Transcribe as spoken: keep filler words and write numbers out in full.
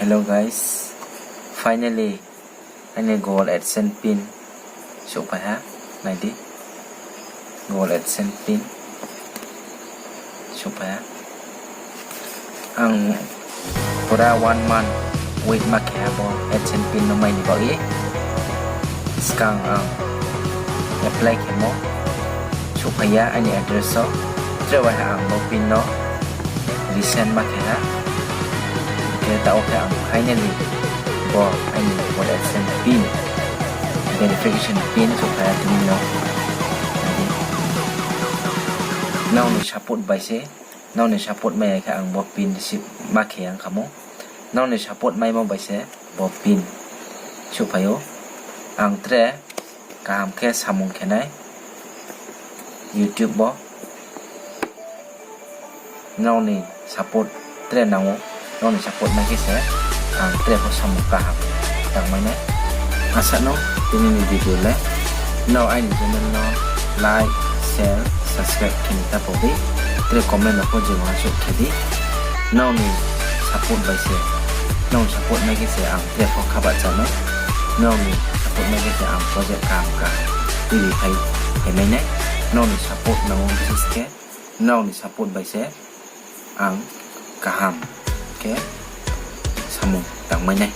Hello guys, finally aini Google AdSense pin souhphai ha, nai di, Google AdSense pin souhphai ha. Ang pura one month wait ma khe ha bo AdSense pin no mai ni baoh ye. Skang ang apply khemo souhphai ya aini address wo, tre waiha ang bo pin no resend ma khe ha. Khe taoh khe ang finally bo aini Google AdSense pin, verification pin souhphai ha tini no. Nrao ni support bai se, nrao ni support mai ya khe ang bo pin receive ma khe ya ong kha mo. Nrao ni support maimo bai se bo pin souhphai ou. Ang tre kaham khe samung khe nai YouTube wo. Nrao ni support tre nang ou, nrao ni support mai khe se ang tre pho samung kaham tangmai nai. Asa no tini ni video le nrao aini channel no like, share, subscribe khe ni ta pho di, tre comment no pho je uansouh khe di. Nrao ni support bai se, nrao ni support mai khe se ang tre pho kha bahcha nai. Nrao ni support mai khe se ang project kaham kaham tuibi phai, phaimai nai. Nrao ni support nang ou bises khe, nrao ni support bai se ang kaham khe samung tangmai nai.